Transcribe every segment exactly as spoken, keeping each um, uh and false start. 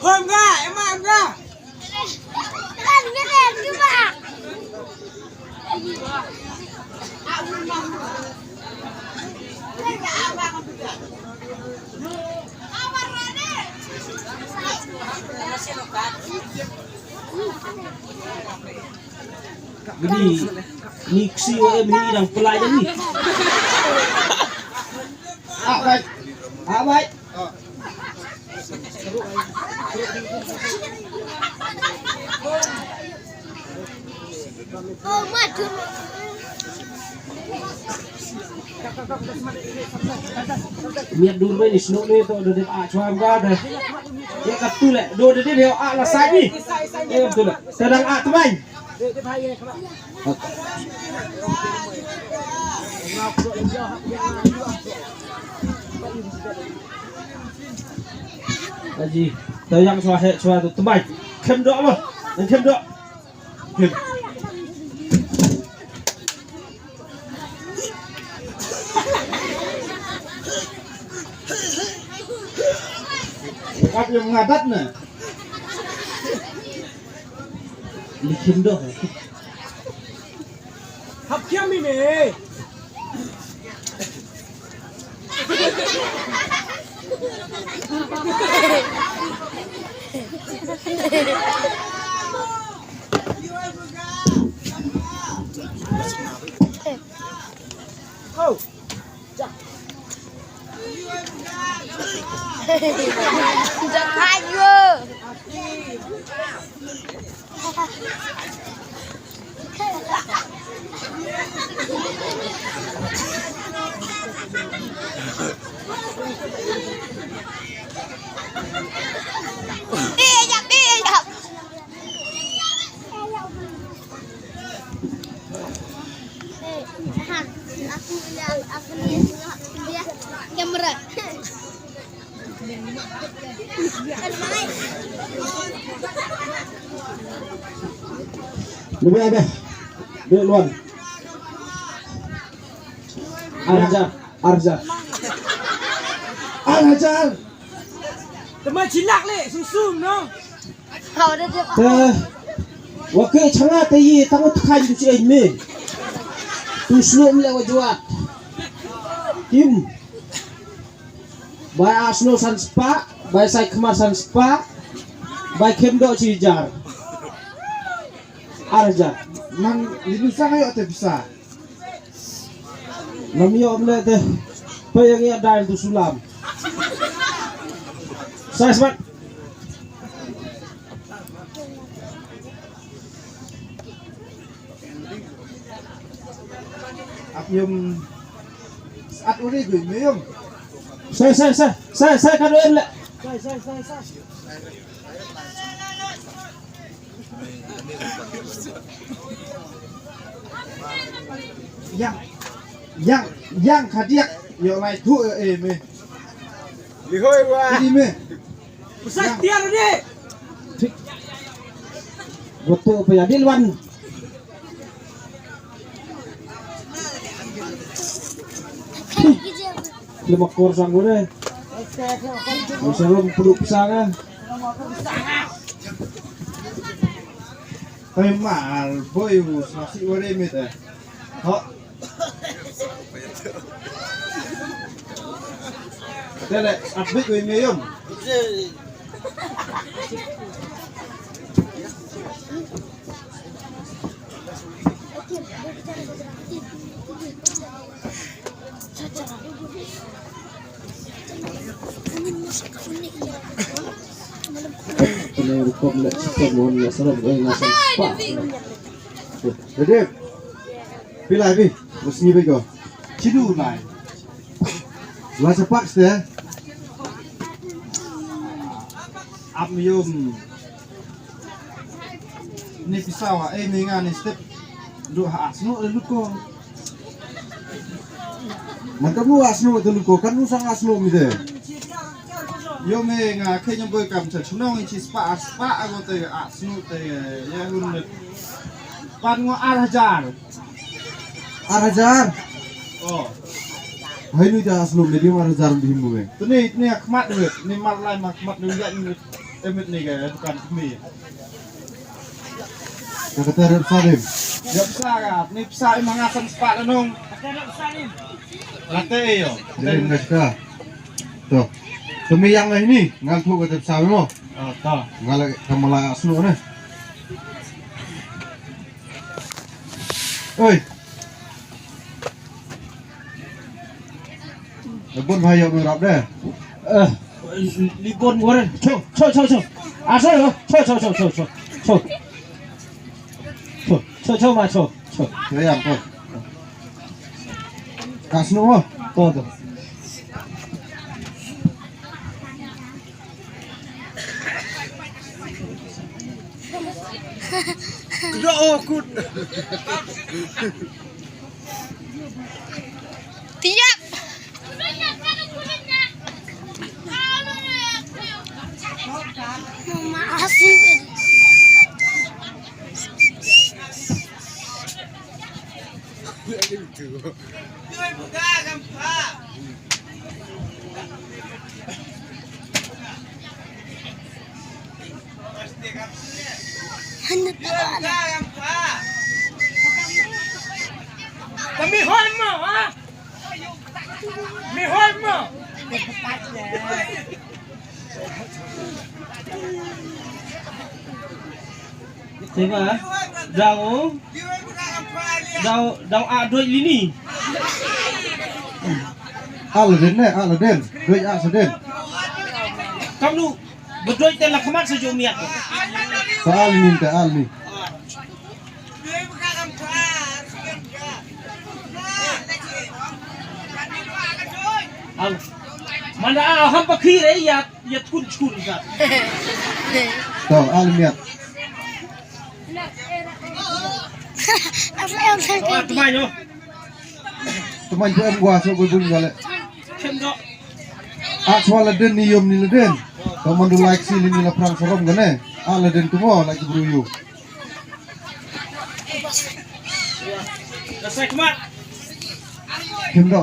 Hom ga, Emma, em ga. Ni, ni ksi wa em ni dang pelai ni. Ah, bai. Ah, bai. Miat dur bai ni snoh ni to, da dep a chwa ga da. Ya ka tu le, do da dep ya a la sa ni. Ya tu le. Sedang a tu bai. Aji, tayang swa he swa tu temai. Kem dok lo. Kem dok. Kem. Kap yang ngadat na. Likin dok. Hap kiam ini. Oh. Jangan ayo. Kamera. Lebih ada. Dek Luan. Ar hajar. Ar hajar. Ar hajar. Teman cilak le, susum no. Te wa ke changa te yi tang u tkhaiñ tu chi ej me. Tu snu mle wa juat. Kim. Bai a snu san spah, bai sai khmar san spah, bai khem do chi jar. Ar jar. Nang li nu sang ayo te pisa. Lam ïoh mleh te. Pei ïa ngi ïa dai tu sulam. Sai smat. Ap yum. At uri gu yum. Sai, sai, sai, sai, sai, kadu em le. Sai, sai, sai, sai. Yang, yang, yang khadiak yo lai thu e me. Lihoi wa. Ini me. Usah tiar ni. Betul apa ya di luar. Lima kor sang gue. Musalam puluk sang ah. Ay, mal, boy, us, nasi wari mit, eh. Ho. Tele, abit, wari miyum. Kena rukom nak cakap mohon nak serap, eh, nak serap. Dede. Pila bi? Musni bi ko. Chidu lai. Wa sepak ste. Am yum. Ni pisawa, eh, ni nga ni step. Duk ha asnu le luko. Man kamu asnu te luko, kan nu sang asnu mi te. Yo me nga khe nyam boi kam cha chnong chi spa, spa ago te asnu te, ya hun le. Pan ngo ar hajar. Ar hajar. Oh. Hai nu ja asnu medium ar jar di himu eh. Tuni tuni khmat duit, ni mar lai ma khmat duit ya ni. Emit ni ga bukan kami. Ka kata red salim. Ya pisa ka, ni pisa imang asan sepak lenung. Late yo. Jadi mereka. Tuh. Kami yang lain ni ngan tu kata pisa mo. Oh, to. Ngan lagi kamala asnu ni. Oi. Bun bhai ïa u rap de. Eh, li bun bun. Cho, cho, cho, cho. Ah, cho, cho, cho, cho, cho, cho. Cho. Cho, cho, cho, ma, cho, cho. Cho yang, cho. Kasno, ma. To, to. Kedok, oh, kut. Tiap. Mama asin. Hanya tak ada. Kami hormat, ha? Mi hormat. Te ba dau dau dau a doi lini. Al den ne, al den. Doi a sa den. Kam nu bedoi te la khmat sa ju miat. Sa al ni te al ni. Al. Mana a ham pakhi re ya. Ïa tkun tkun ka. To, al miat. Asal yang sakit. Tmai no. Tmai ko em gwa so bun bun gale. Chem do. A swa la den ni yom ni la den. To man du like si ni la prang sarom gane. A la den tu mo like bru yu. Dah sakmat. Chem do.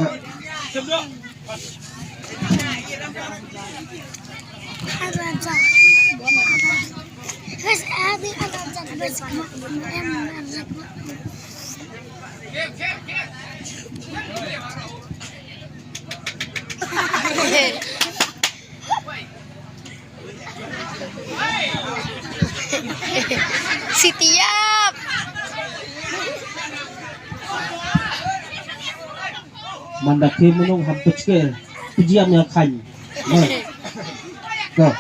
Chem do. Sitiap. Manda ke menung hampir ke pejiam yang kan. Nah. Nah.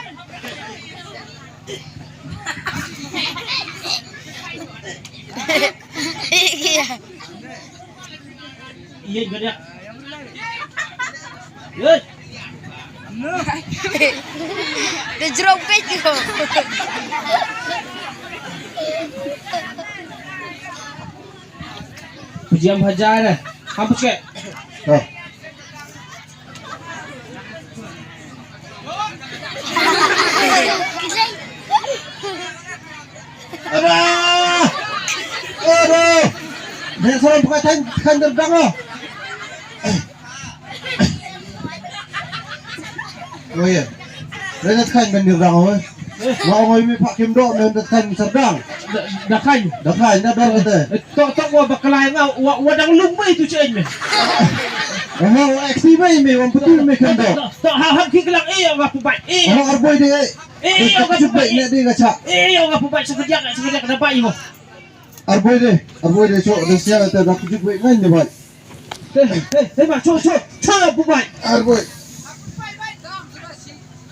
Iya. Iya, gede. Yes. Dia jerobek tu. Pejiam hajar eh. Hampus ke? Oh. Ada. Ada. Dia seorang pakai kain, kain terbang lah. Oh ya. Rena tkhaiñ ban ïa rang oi. Wa oi mi pak kim dok men tkhaiñ serdang. Da khañ. Da khañ da dor kata. Tok tok wa baklai nga wa dang lung mai tu chen me. Aha wa eksi mai me wa putu me kim dok. Tok ha ham ki kelang eh wa pubai. Eh. Aha arboi de. Eh wa pubai ne de ga cha. Eh wa pubai sekejap sekejap da bai mo. Arboi de, arboi de, chok, de sia, te dak juk boi ngan ne bai. Te, te, te ma, chok, chok, chok, bu bai. Arboi.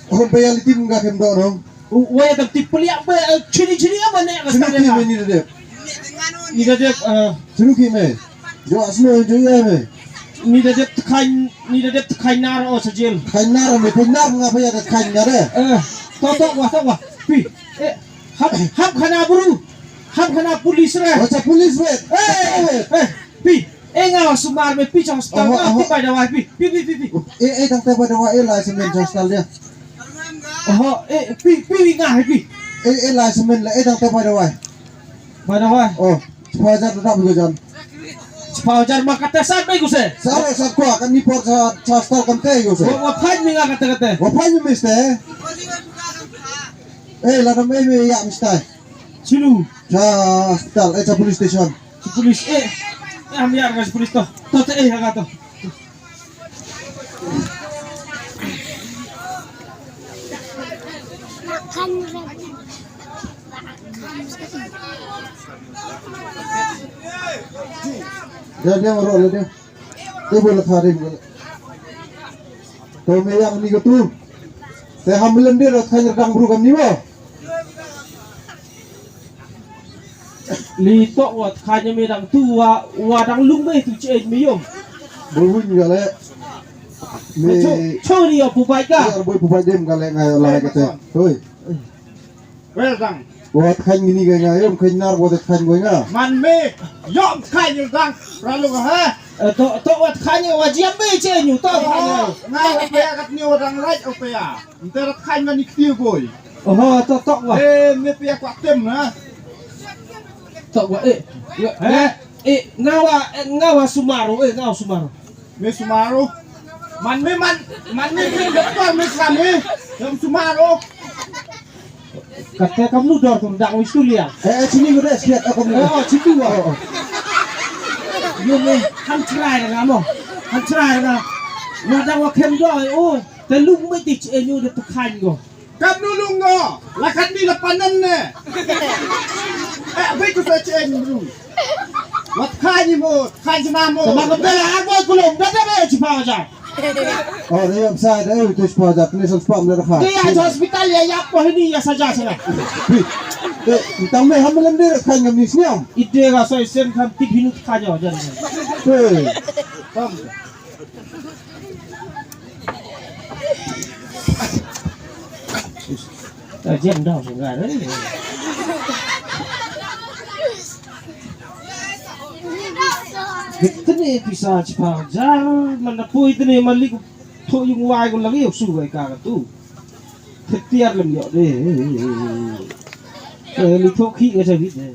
Hom bai ali tim ga kem do nong. Wai tam tip peliak bai, chini chini ama ne. Chini ki me ni de. Ni de, ah. Chini ki me. Jo asno jo ya me. Ni de tkhaiñ, ni de tkhaiñ nar o sajil. Tkhaiñ nar me, tkhaiñ nar nga bai tkhaiñ nar. Eh, to to wa, to wa. Pi. Eh, hap, hap khana bru. Ham khana police re. Acha police re. Eh, eh, eh, pi. Eh nga wa sumar me pi cha hospital. Aha, nga aha. Ti bai dawai pi. Pi, pi, pi, pi. Eh, eh, dang te bai dawai eh lai semen cha hospital dia. Oho, eh, pi, pi, pi nga hai pi. Eh, eh, lai semen le, eh, dang te bai dawai. Bai dawai. Oh, chwa jar tetap juga jan. Pau jar ma kata sat bai kuse. Sa re sat kwa kan ni por sa sa stal kan te kuse. Wa wa phai mi nga kata kata. Wa phai mi miste. Eh, la dam eh mi ya miste. Chinu. Sa hospital, eh, sa police station. Sa police, eh. Eh, am ya ka sa police to. To te eh ka to. Dia dia ro le dia. Te bol kha rim bol. To me yang ni ko tu. Te ham len dia ro khan dang bru kam ni mo. Li tok wat kha ni me dang tu wa wa dang lung me tu che me yom. Bol win ga le. Me cho cho ni yo pu bai ka. Bol pu bai dem ga le ngai la ka te. Hoi. Wel dang. Wat khan ngini ga nga yom khan nar wat khan goi nga. Man me yom khan yom dang. Ralu ha. Eh, to to wat khan ni wa jiam be che nyu to khan ni. Nga wa pe kat ni wa dang rai o pe ya. Nte rat khan ngani kti goi. Oho to to wa. Eh, me pe ya kwa tem na. To wa eh. Eh, eh nga wa eh, nga wa sumaru eh nga wa sumaru. Me sumaru. Man me man man me me doktor me kami. Yom sumaru. Kata kam lu dor tu dang wis tu liang. Eh, eh, sini gua dah siap aku ni. Oh, situ ah. Oh, oh. Yo me han chrai na mo. Han chrai na. Wa dang wa kem do. Oh, te lung me ti che nyu de te khan go. Kam nu lung go. La khan ni la panan ne. Eh, be tu sa che nyu. Wat khan ni mo, khan ni mo. Sama ko bela ha ko kulum da da be chi pa ja. Oh, ni am sai da eh tu spa da ni san spa mle kha. Dia ja hospital ya ya po ni ya sa ja sa. Te tang me ham lam de khan ngam ni sniam. Ide ga so sen khan tip hinu kha ja ja. Te. Tam. Ta jem dau sung ga re. Tene pisa chipang jar man da pui tene malik tho yung wai ko lagi su wai ka tu. Khatiar lem yo de. Eh, li tho khi ga chawi de.